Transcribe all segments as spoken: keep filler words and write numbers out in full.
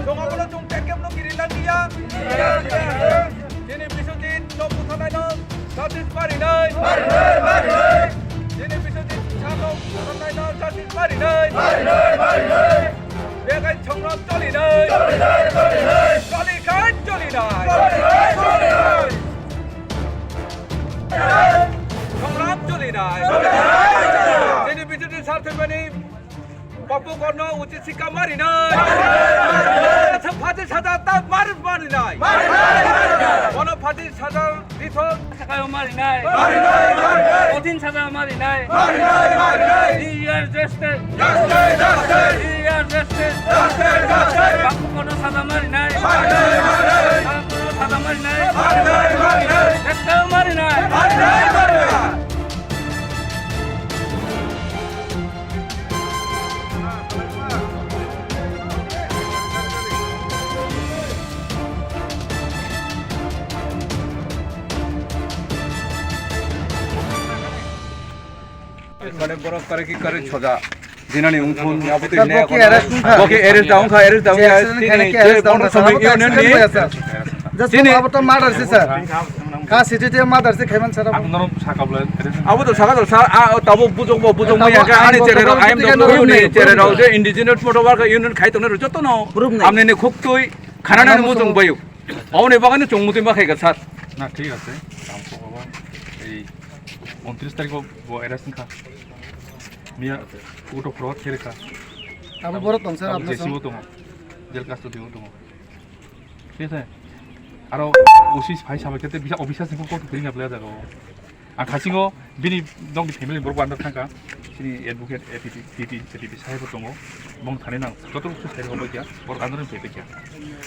Chwng abono chwng tekem no kiri lang ya. Chini Biswajit no butharnai no justice marinai. Chini Biswajit sa no butharnai no justice marinai. Begai songram cholinai. Cholikhai cholinai. Songram cholinai. Chini Biswajit sar thwimani Papu Korno uchit sikha marinai. Phaji saja ta mar marinai. Bono phaji saja dithok. Sakao marinai. Kothin saja marinai. We are justice. We are justice. Papu Korno saja marinai. Papu Korno saja marinai. Sakao marinai. Mane borok kare ki kare soja dinani wngthun abo twi Sir, ne boki kono. Arrest wngkha. Boki arrest da wngkha, arrest da wngkha. Chini arrest da wngkha, sir. Abo to accident bai, sir. Just chini abo to murder se, sir. Ka city te murder se khaiman sir abo. Ang norok sakabla. Abo to sakabla sir, a tabo bujok bo bujok maya ka ani chererok I M W ni chererok je indigenous motor worker union khai tongnai joto no. Amne ne khuktui khanana ni mujung bayu. Abo ni bagani chong mutui ma khai ka sir. Na thik ase. Ang ko abo ei untris tarikh bo arrest kha. Miya uto fraud khe kha. Abo borok tong sir, abo J C O tongo. Jail custody o tongo. Thik ase? Aro O C phai sabai khe te bisa officer ni kok bring up le jago. Ang thasingo bini dong di family borok andar thangka. Sini advocate A T P, T T, A T P sai bo tongo. Bong thani nang joto rok sai bo kya, borok andar phai kya.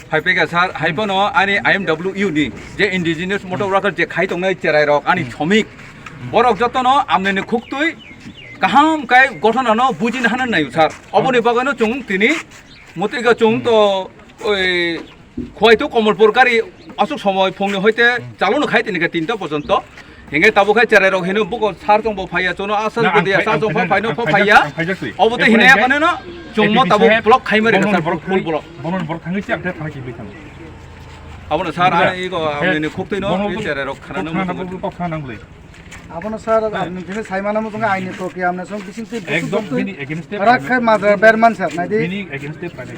Phai pega sir, hai bono ani I M W ni je indigenous motor worker je khai tongnai cherai rok ani somik. Borok joto no amne ni khuktui kaham kai gothona no bujin hanan nayu sir. Oboni bagano chung tini mutui ga chung to oi Khwai to Komolpur gari aswk somoi phungni hoite chalo no khai tini khe tinta porjonto. Hinge tabuk khai cherai rok hino buko sar chong bo phaiya, chono asal godiya sar chong pha phaino pha phaiya. Obo to hinaya kone no chungmo tabuk block khai mari sar full block. Bono borok thangwi si ang thana ki bwthang. Abono sar ani iko amni khuk twi no cherai rok khana no. Abono sar ang nini saimano mujunga aini prokiya amne song bising twi ekdom bini against step rak khai majra berman sar nai di. Bini against step pai nai.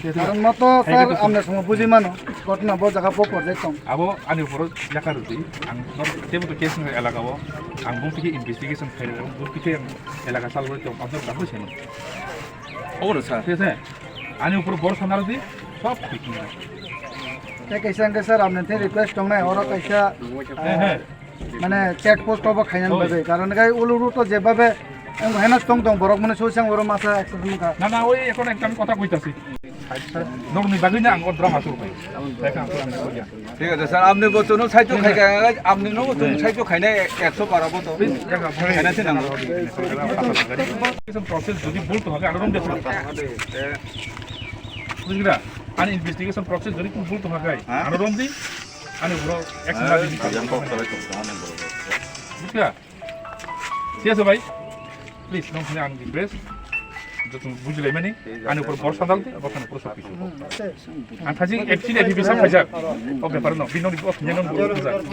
Karon moto sir, amne somo buji mano, ghotona bo jaga bo porjai tong. Abo ani upor yaka rwdi, ang tebo to case nang elaka o, ang bung tiki investigation khaio, bung tiki ang elaka salgwi tong, ang tong dagwi seno. Obo no sir. Thik ase? Ani upor bor sana rwdi, sob thik nang. Te kaisa hwnkhe sir, amne the request tongnai, oro kaisa, he, he. Mane check post obo khainani bagwi, karon khe ulu road o jebhabe wng haino tong tong borok mane soi sang oro masa accident wngkha. Na, na, oi ekhon ekta ami kotha koitasi. Norokni bagwi na ang o drama suru khai. Thik ase sir, amni bo chwngno saichung khai kha, amni no chwng saichung khainai ekso para bo to. Khaina se nango. Process jodi bhul to hake aro rom de. Bujhira? Ani investigation process jodi bhul to hake aro rom di. Ani bro, action la di. Bujhira? Thik ase bhai? Please, nong hwnwi ang request. Joto bujilai mani, ani upor borsa dal di, borsa ni upor sopi. Ang thaji actually A P P sa khaijak. O bepar no, bino ni opinion no bujak.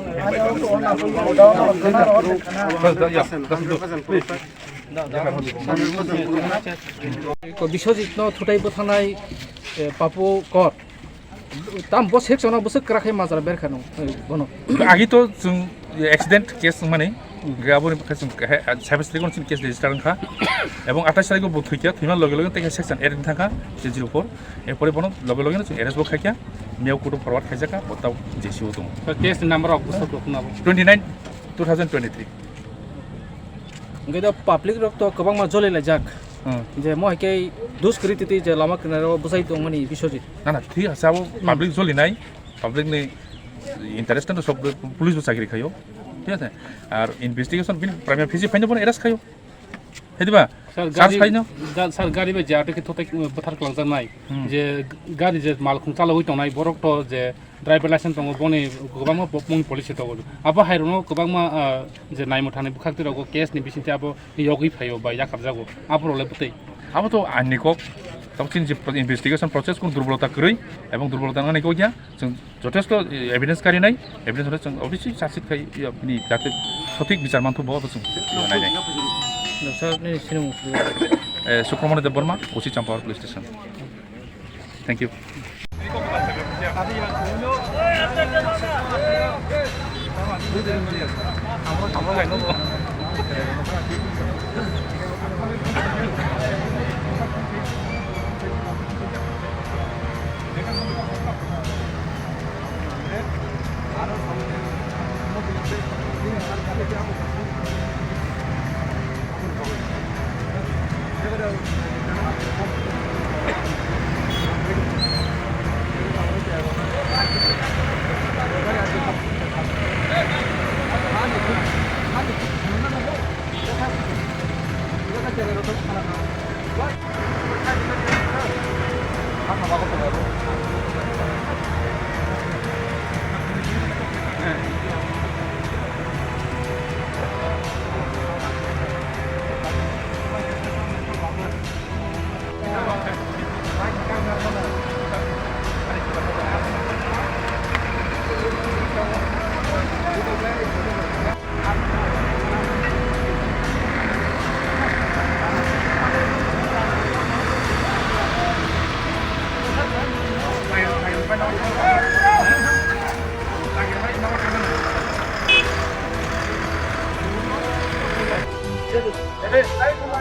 Bas, da, ya, das, das, please. Ko Biswajit no thutai bwthanai, eh, Papu Kor. Tam bo section o bwswk kwrak khe majra berkha no, eh, bono. Agi to chwng accident case wngmani, hwnkhe aboni bagwi chwng he, cyber state o chwng case register wngkha. Ebong athais tarikh o bo thwikha, thwima loge loge tei section eight wng thangkha, three zero four. Erpore bono loge loge no chwng arrest bo khaikha, miyao court o forward khaijakha, bo tamo J C O tongo. Case ni number rok bwswk rok nabo? Twenty nine, two thousand twenty three. Hwnkhe da public rok to kwbangma joli laijak. Hmm. Je mo hai khe duskriti twi je lama kinaro bwsai tongmani Biswajit. Na, na, thik ase, abo public jolinai, public ni interest no sob police bo chakri khaio, thik ase? Ar investigation bini primary physik phaino bono arrest khaio. Hai diba? Sir, gari, sir, gari bai je ato khe thotai, uh, bwthar kwlangjaknai. Hmm. Je gari je malkhung chalogwi tongnai, borok to je driver license tongo, boni kwbangma bo-, boni policy tongo. Abo hai rokno kwbangma, uh, je naimwthani bwkhak twi rogo case ni bisingtwi abo yogwi phaio ba yakarjago. Abo rok le bwtwi. Abo to aini kok. Tamo chini je pro-, investigation process kunu durbolota kwrwi ebong durbolota wngmani kok ya, chwng jothesto, eh, evidence karinai, evidence hwnwi chwng obviously charge sheet khai, ya, bini jate sothik bichar manthogo, abo chwng nainai. Sir, nini sinimung sir. Eh, Sukromani Debbarma, O C Champawar Police Station. Thank you.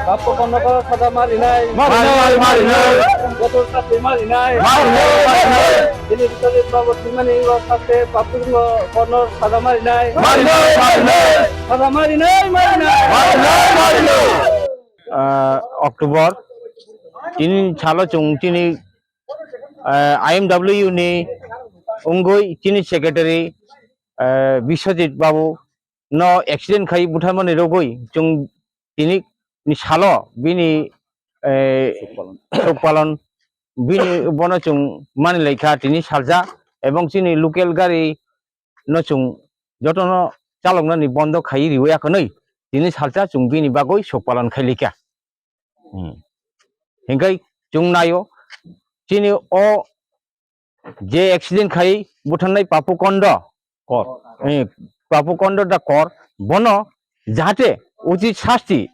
Bapko kono kono sada marinai. Marinai, marinai. Joto sasti marinai. Marinai, marinai. Bini biswajit babu thwimani o sasti bapko kono sada marinai. Marinai, marinai. Sada marinai, marinai. Marinai, marinai. Ah, October tini salo chwng chini, ah, I M W ni wngwi chini secretary, ah, Biswajit babu no accident khai butharmani rogwi chwng tini ni salo bini, eh, suk palon bini bono chwng mani laikha tini salsa, ebong chini local gari no chwng jotono chaloknani bondo khai riwi akhwnwi tini salsa chwng bini bagwi suk palon khai laikha. Hmm. Hinkhai chwng naio chini o je accident khai butharnai Papu Kondo. Kor. Eh, Papu Kondo da kor. Bono jahate uchit sasti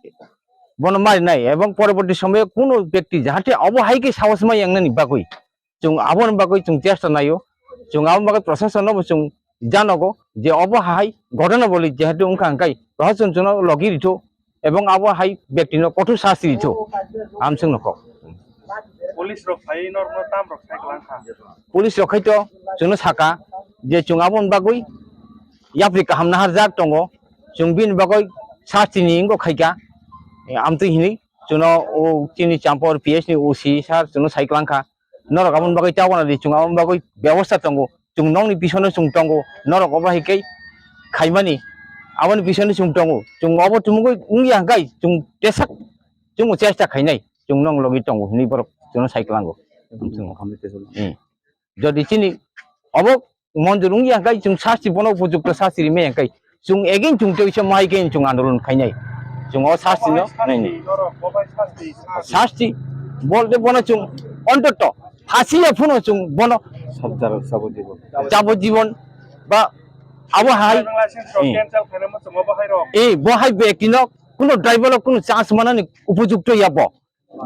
bono marinai ebong poroborti somoyo kuno bekti jahate obo hai khe sahos ma yangnani bagwi. Chwng aboni bagwi chwng chesta naio. Chwng aboni bagwi proshasonno bo chwng janogo je obo hai ghotona boli jehetu wngkha hwnkhe proshasonno logi rito. Ebong abo hai bektino kothor sasti rito, ang chwngno kok. Police rok phai norokno tam rok sai kwlangkha. Police rok khai to chwngno saka je chwng aboni bagwi yapri kaham naharjak tongo, chwng bini bagwi sastini wngkha khaikha, amtwi hinwi chwngno o chini Champawar P S ni O C sir chwngno sai kwlangkha, norok aboni bagwi tabana di, chwng aboni bagwi bebosta tongo. Chwng nokni bisono chwng tongo, norok obo hai khe khaimani, aboni bisono chwng tongo. Chwng obo tumungwi wngya hwnkhe chwng tesak chwngno chesta khainai, chwng nong logi tongo hinwi borok chwngno sai kwlango. Hmm. Jodi chini obo monjor wngya hwnkhe chwng sasti bono upojukto sasti rimai hwnkhe chwng again chwng teisa mai khe chwng andolon khainai. Chwng o sasti no nainai. Sasti bolte bono chwng ontoto phasi ya phuno chwng bono sabjibon, sabjibon ba abo hai. Eh, bo hai bektino kuno driver kuno chance manani upojukto ya bo.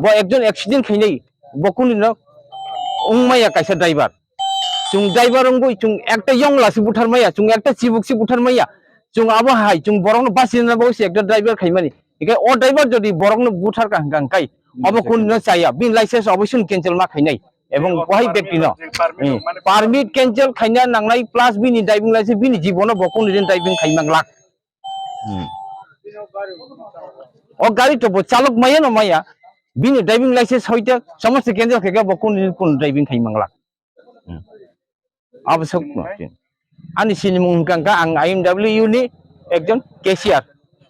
Bo ekjon accident khainai, bo kunino wngmaya kaisa driver. Chwng driver wngwi chwng ekta yongla se buthar maya, chwng ekta chibuk se buthar maya. Chwng abo hai, chwng borokno bachina bagwi se ekta driver khaimani. Hinkhe o driver jodi borokno buthar ka hwnkha hwnkhe, obo kunino chaya, bini license obo chwng cancel ma khainai. Ebong bo hai bektino, eh, permit cancel khaina nangnai plus bini driving license, bini jibono bo kunino driving khai manglak. Hmm. O gari to bo chalok maya no maya, bini driving license hoite somosto cancel khe bo kun kun driving khai mangla. Hmm. Abo sok no. Ani sinimung hwnkha hwnkha ang I M W ni ekjon cashier.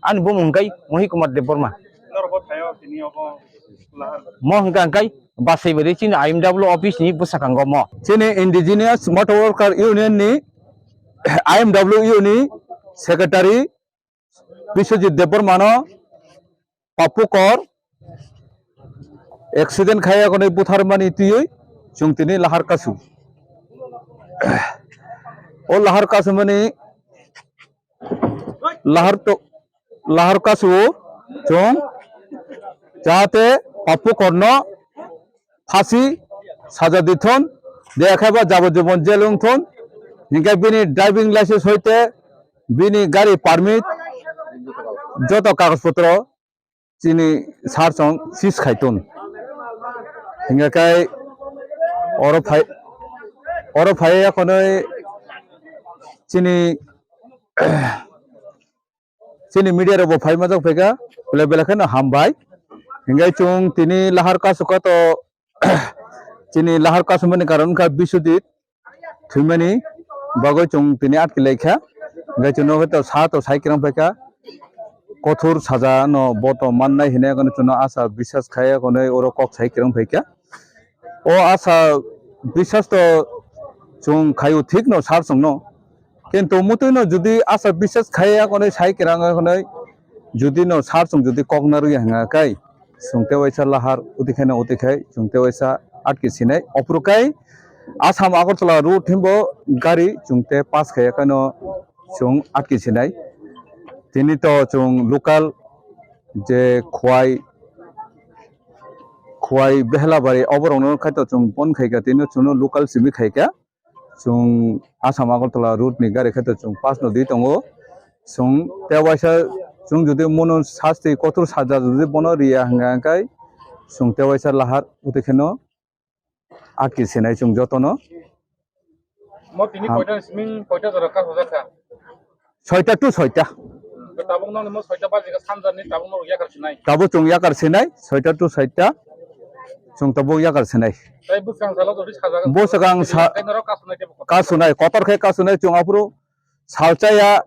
Ani bumung hwnkha Mohi Kumar Debbarma. Mo hwnkha hwnkha Basaibari chini I M W office ni bwsakang o mo. Chini Indigenous Motor Worker Union ni I M W ni secretary Biswajit Debbarmano Pappu Kor accident khaiya konwi butharmani twiwi chwng tini lahar kasu. O lahar kasumani lahar to, lahar kasu chwng jahate Papu Korno phasi saja dithon, de khe ba jabo jibon jail wngthon, hinkhe bini driving license hoite bini gari permit joto kagoj potro chini sar chwng seize khai ton. Hinkhe kai oro phai, oro phai ya konwi chini chini media rok bo phai majak phaikha, belai belai kheno hambai. Hinkhe chwng tini lahar kasu kato chini lahar kasumani karon wngkha Biswajit thwimani bagwi chwng tini atki laikha. Hinkhe chwngno hwnkhe to sa to sai kwrwng phaikha, kothor saja no bo to mannai hinwi chwngno asa biswas khai konwi oro kok sai kwrwng phaikha. O asa biswas to chwng khaio thik no sar chwngno. Kintu mutwino jodi asa biswas khaiya konwi sai kwrwng konwi jodi no sar chwng jodi kok narwkya hwnga kai chwng tewaisa lahar uti khaino uti khai chwng tewaisa atki sinai. Opor kai Assam Agartala route himbo gari chwng te pass khaiya kaino chwng atki sinai. Tini to chwng local je Khwai Khwai Behlabari oborokno khaito chwng phone khaikha, tini chwngno local simi khaikha. Chwng Assam Agartala route ni gari khaito chwng pass no di tongo. Chwng tewaisa chwng jodi mono sasti kotor saja jodi bono riya hwnga khe chwng tewaisa lahar uti kheno atki sinai chwng jotono. Mo tini Ham. Koita ni siming koita jora kha hojakha? Soita to soita. Tabuk nokni mo soita bajika sanjani tabuk nok yakar sinai. Tabuk chwng yakar sinai, soita to soita. Chwng tabuk yakar sinai. Tai bwskang salo jodi sajaga. Bwskang sa-, Kainaro kasunai tebo kotor. Kasunai, kotor khe kasunai chwng aphuru salchaya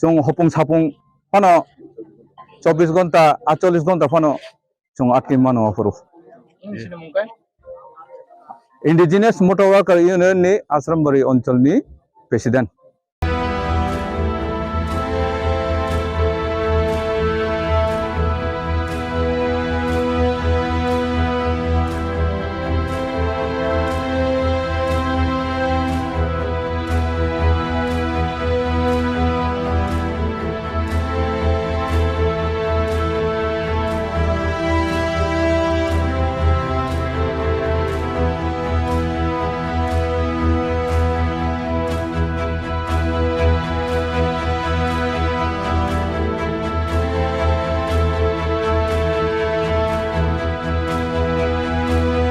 chwng hopung sapung phano chobbish ghonta, atchollish ghonta phano chwng atwi mano aphuru. Nini sinimung kai? Indigenous Motor Worker Union ni Asrambari onchol ni president.